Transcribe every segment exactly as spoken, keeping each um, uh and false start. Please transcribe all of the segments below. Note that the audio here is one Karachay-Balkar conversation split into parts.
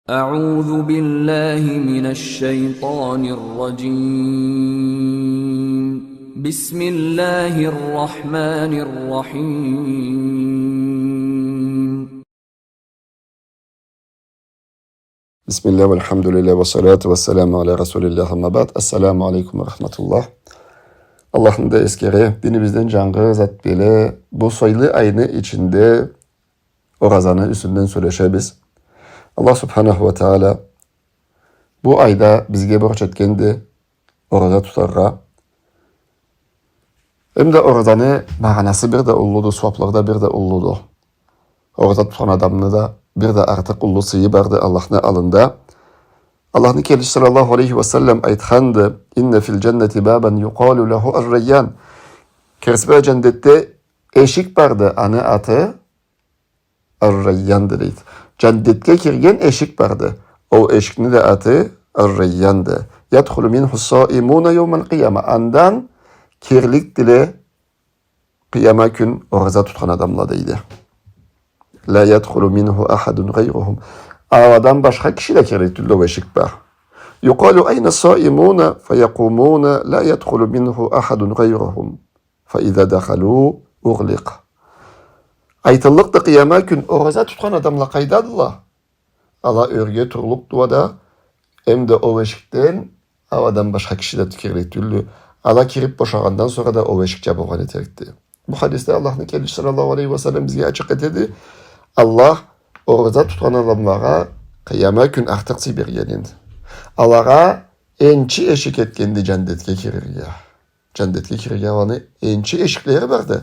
أعوذ بالله من الشيطان الرجيم. بسم الله الرحمن الرحيم. بسم الله والحمد لله والصلاة والسلام على رسول الله، أما بعد. السلام عليكم ورحمة الله. Аллахны да эсгере, динибизден джангы зат бла, бу сыйлы айны ичинде оразаны юсюнден сёлешебиз. Аллах Субханаху ва Тааля бу айда бизге борч этгенди ораза тутаргъа. Эм да оразаны магъанасы бир да уллуду, сууаплыгъы да бир да уллуду. Ораза тутхан адамны да бир да артыкъ уллу сыйы барды Аллахны аллында. Аллахны келечиси саллаллаху алейхи ва саллам айтханды: «إن في الجنة بابا يقال له الريان». Керти бла, джандетде эшик барды, аны аты Ар-Райянды, дейди. Джандетге кирген эшик барды. Ол эшикни да аты Ар-Райянды. «يدخل منه الصائمون يوم القيامة». Андан кирликдиле къыяма кюн ораза тутхан адамла, дейди. «لا يدخل منه أحد غيرهم». Аладан башха киши да кирлик тюлдю ол эшик бла. «يقال: أين الصائمون؟ فيقومون: لا يدخل منه أحد غيرهم. فإذا دخلوا أغلق». Айтыллыкъды къыяма кюн: «Ораза тутхан адамла къайдадыла?» Ала ёрге турлукъдула да, эм да ол эшикден аладан башха киши да кирлик тюлдю. Ала кирип бошагъандан сора да ол эшик джабылгъан этерикди. Бу хадисде Аллахны келечиси саллаллаху алейхи ва саллам бизге ачыкъ этеди, Аллах ораза тутхан адамлагъа къыяма кюн артыкъ сый бергенин. Алагъа энчи эшик этгенди джандетге кирирге. Джандетге кирирге аланы энчи эшиклери барды.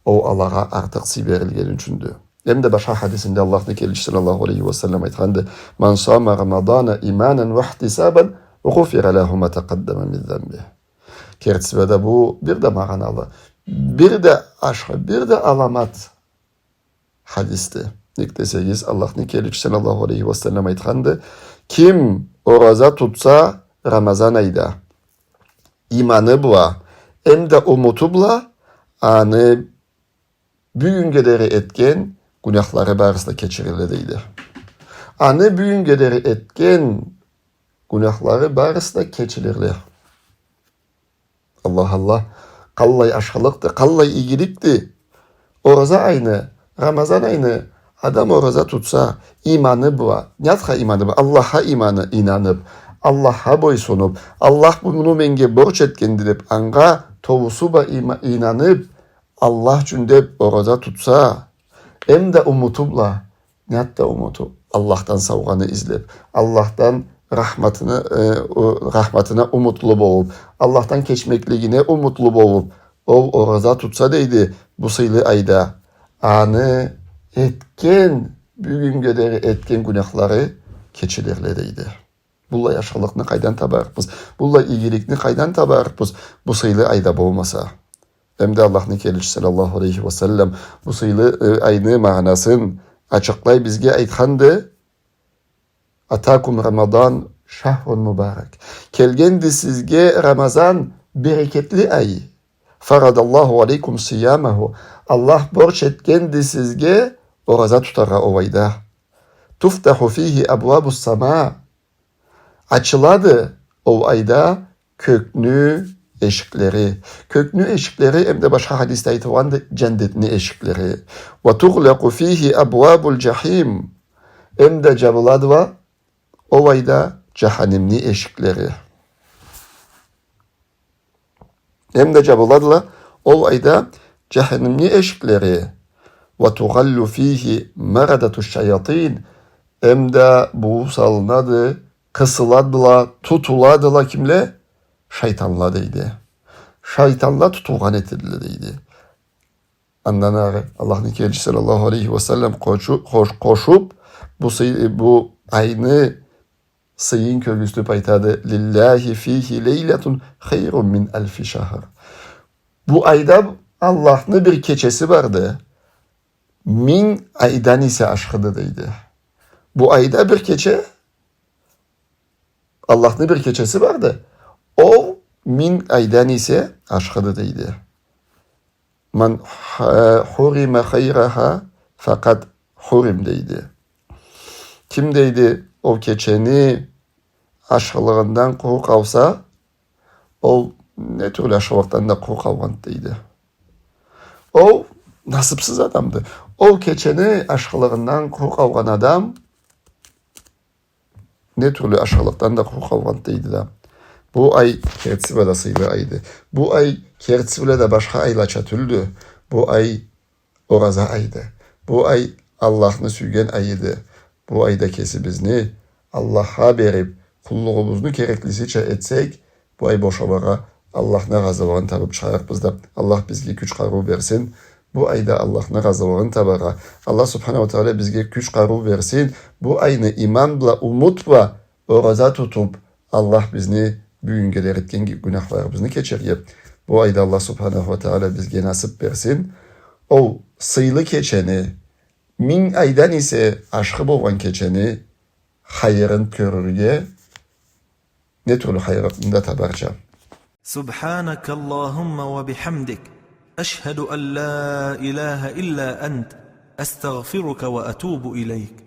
Ол алагъа артыкъ сый берилгени ючюндю. Эм да башха хадисинде Аллахны келечиси саллаллаху алейхи ва саллам айтханды: «من صام رمضان إيمانا واحتسابا غفر له ما تقدم من ذنبه». Керти бла да бу бир да магъаналы, бир да ашхы, бир да аламат хадисди. Нек десегиз, Аллахны келечиси саллаллаху алейхи ва саллам айтханды: «Ким ораза тутса Рамазан айда иманы бла, эм да умуту бла, аны бюгюннге дери этген гюнахлары барысы да кечириле», дейди. Аны бюгюннге дери этген гюнахлары барысы да кечилирле. Аллах, Аллах, къаллай ашхылыкъды, къаллай игиликди. Ораза айны, Рамазан айны адам ораза тутса, иманы бла, не затха иманы бла, Аллахха иманы, ийнанып, Аллахха бойсунуп, Аллах муну меннге борч этгенди деп, анга толусу бла има-, ийнанып, Аллах ючюн деп ораза тутса, эм да умуту бла, не затды умуту? Аллахдан саугъаны излеп, Аллахдан рахматына, э, о, рахматына умутлу болуп, Аллахдан кечмеклигине умутлу болуп, ол ораза тутса, дейди, бу сыйлы айда, аны этген, бюгюннге дери этген гюнахлары кечилирле, дейди. Быллай ашхылыкъны къайдан табарыкъбыз? Быллай игиликни къайдан табарыкъбыз, бу сыйлы айда болмаса? Эм да Аллахны келечиси саллаллаху алейхи ва саллам бу сыйлы, э, айны магъанасын ачыкълай бизге айтханды: «أتاكم رمضان شهر مبارك». Келгенди сизге Рамазан, берекетли ай. «فرض الله عليكم صيامه». Аллах борч этгенди сизге ораза тутаргъа ол айда. «تفتح فيه أبواب السماء». Ачылады ол айда кёкню эшиклери. Кёкню эшиклери, эм да башха хадисде айтылгъанды, джандетни эшиклери. «وتغلق فيه أبواب الجحيم». Эм да джабыладыла ол айда джаханимни эшиклери. Эм да джабыладыла ол айда джаханимни эшиклери. «وتغل فيه مردة الشياطين». Эм да бууу салынады, къысыладыла, тутуладыла кимле? Шайтанла, дейди. Шайтанла тутулгъан этедиле, дейди. Андан ары Аллахны келечиси саллаллаху алейхи ва саллам къошу-, къош-, къошуп, бу сый-, бу айны сыйын кёргюзтюп айтады: «لله فيه ليلة خير من ألف شهر». Бу айда Аллахны бир кечеси барды, минг айдан эсе ашхыды, дейди. Бу айда бир кече, Аллахны бир кечеси барды, ол минг айдан эсе ашхыды, дейди. «من ح-، حرم خيرها فقد حرم», дейди. Ким, дейди, ол кечени ашхылыгъындан къуру къалса, ол не тюрлю ашхылыкъдан да къуру къалгъанды, дейди. Ол насыпсыз адамды. Ол кечени ашхылыгъындан къуру къалгъан адам не тюрлю ашхылыкъдан да къуру къалгъанды, дейди да. Бу ай кертиси бла да сыйлы айды. Бу ай кертиси бла да башха айлача тюлдю. Бу ай ораза айды. Бу ай Аллахны сюйген айыды. Бу айда кесибизни Аллахха бериб, къуллугъубузну кереклисича этсек, бу ай бошамагъа Аллахны разылыгъын табыб чыгъарыкъбыз да, Аллах бизге кюч-къарыу берсин. Бу айда Аллахны разылыгъын табаргъа Аллах Субханаху уа Тагъала бизге кюч-къарыу берсин. Бу айны иман бла, умут бла ораза тутуб, Аллах бизни бюгюннгеле этген гюнахларыбызны кечерге бу айда Аллах Субханаху уа Тагъала бизге насыб берсин. Ол сыйлы кечени, минг айдан эсе ашхы болгъан кечени хайырын кёрюрге, не тюрлю хайырлыкъны да табарча. سبحانك اللهم وبحمدك، أشهد أن لا إله إلا أنت، أستغفرك وأتوب إليك.